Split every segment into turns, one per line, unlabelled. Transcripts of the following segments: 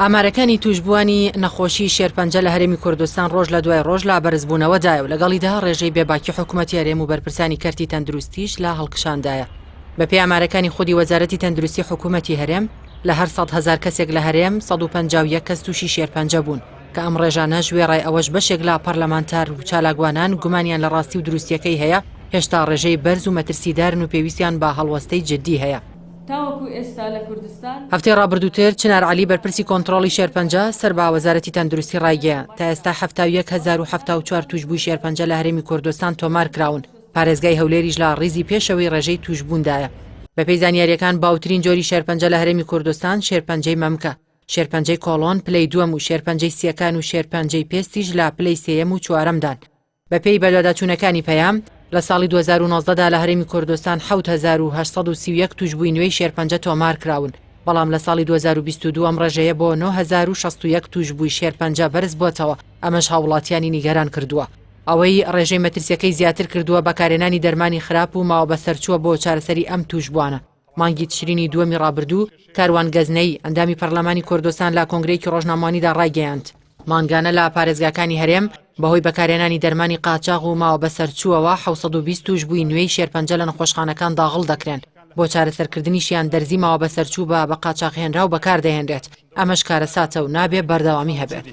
ئامارەکانی تووشبووانی نەخۆشی شێرپەنجە لە هەرێمی کوردستان ڕۆژ لە دوای ڕۆژ لە بەرزبوونەوەدایە و لەگەڵیدا ڕێژەی بێباکی حکوومەتی هەرێم و بەرپرسانی کەرتی تەندروستیش لە هەڵکشاندایە. بەپێی ئامارەکانی خودی وەزارەتی تەندروستی حکوومەتی هەرێم، لە هەر 100,000 کەسێک لە هەرێم 151 کەس تووشی شێرپەنجە بوون، کە ئەم ڕێژانەش وێڕای ئەوەش بەشێک لە پەرلەمانتار و چالاکوانان گومانیان لە ڕاستی و دروستییەکەی هەیە، هێشتا ڕێژەی بەرز و مەترسیدارن و پێویستیان بە هەڵوەستەی جددی هەیە.
تاوەکو ئێستا لە کوردستان.
هەفتەی ڕابردووتر چنار عەلی بەرپرسی کۆنتڕۆڵی شێرپەنجە سەر بە وەزارەتی تەندروستی ڕایگەیاند، تا ئێستا 71,074 تووشبووی شێرپەنجە لە هەرێمی کوردستان تۆمارکراون، پارێزگای هەولێریش لە ڕیزی پێشەوەی ڕێژەی تووشبووندایە. بەپێی زانیارییەکان باوترین جۆری شێرپەنجە لە هەرێمی کوردستان شێرپەنجەی مەمکە، شێرپەنجەی کۆڵۆن پلەی دووەم و شێرپەنجەی سییەکان و شێرپەنجەی پێستیش لە پلەی سێیەم و چوارەمدان. بەپێی بەدواداچوونەکانی پەیام، لە ساڵی 2019 دا لە هەرێمی کوردستان 7831 تووشبووی نوێی شێرپەنجە تۆمارکراون، بەڵام لە ساڵی 2022 ئەم ڕێژەیە بۆ 9061 تووشبووی شێرپەنجە بەرزبووەتەوە، ئەمەش هاووڵاتیانی نیگەران کردووە. ئەوەی ڕێژەی مەترسییەکەی زیاتر کردووە بەکارهێنانی دەرمانی خراپ و ماوەبەسەرچووە بۆ چارەسەری ئەم تووشبووانە. مانگی تشرینی دووەمی ڕابردوو، کاروان گەزنەیی، ئەندامی پەرلەمانی کوردستان لە کۆنگرەیەکی ڕۆژنامەوانیدا ڕایگەیاند، مانگانە لە پارێزگاکانی هەرێم بەهۆی بەکارهێنانی دەرمانی قاچاغ و ماوە بەسەرچووەوە 720 تووشبووی نوێی شێرپەنجە لە نەخۆشخانەکان داغڵ دەکرێن، بۆ چارەسەرکردنیشیان دەرزی ماوە بەسەرچوو بە بەقاچاغهێنراو بەکاردەهێنرێت، ئەمەش کارەساتە و نابێ بەردەوامی هەبێت.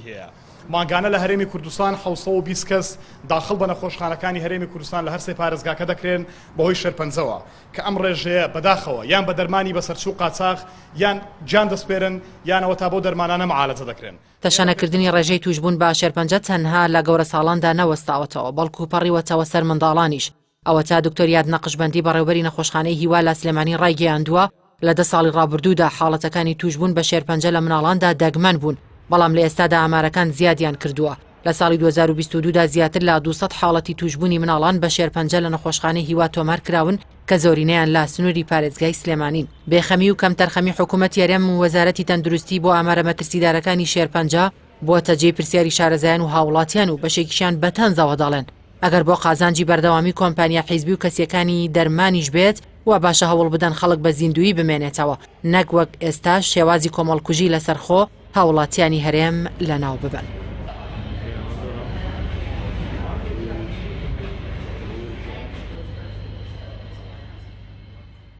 مانگانە لە هەرێمی کوردستان 720 کەس داخڵ بە نەخۆشخانەکانی هەرێمی کوردستان لە هەرسێ پارێزگاکە دەکرێن بەهۆی شێرپەنجەوە. کە ئەم ڕێژەیە بەداخەوە یان بە دەرمانی بەسەرچوو قاچاخ یان گیان دەسپێرن یان ئەوەتا بەو دەرمانانە معالەجە دەکرێن.
تەشەنەکردنی ڕێژەی تووشبوون بە شێرپەنجە تەنها لە گەورەساڵاندا نەوەستاوەتەوە، بەڵکو پەڕیوەتەوە سەر منداڵانیش. ئەوەتا دکتۆر یاد نەقشبەندی بەڕێوبەری نەخۆشخانەی هیوا لە سلێمانی ڕایگەیاندووە، لە دە ساڵی ڕابردوودا حاڵەتەکانی تووشبوون بە شێرپەنجە لە مناڵاندا دەگمەن بوون، بەڵام لە ئێستادا ئامارەکان زیادیان کردووە. لە ساڵی 2022 دا زیاتر لە 200 حاڵەتی تووشبوونی مناڵان بە شێرپەنجە لە نەخۆشخانەی هیوا تۆمار کراون کە زۆرینەیان لە سنووری پارێزگای سلێمانین. بێخەمی و کەمتەرخەمی حکوومەتی هەرێم و وەزارەتی تەندروستی بۆ ئامارە مەترسیدارەکانی شێرپەنجە بووەتە جێی پرسیاری شارەزایان و هاووڵاتیان و بەشێکیشیان بە تەنزەوە دەڵێن ئەگەر بۆ قازانجی بەردەوامی کۆمپانیا حیزبی و کەسییەکانی دەرمانیش بێت وا باشە هەوڵ بدەن خەڵک بە زیندوویی بمێنێتەوە نەک وەک ئێستا شێوازی کۆمەڵکوژی لەسەرخۆ هاوڵاتیانی هەرێم لەناو ببەن.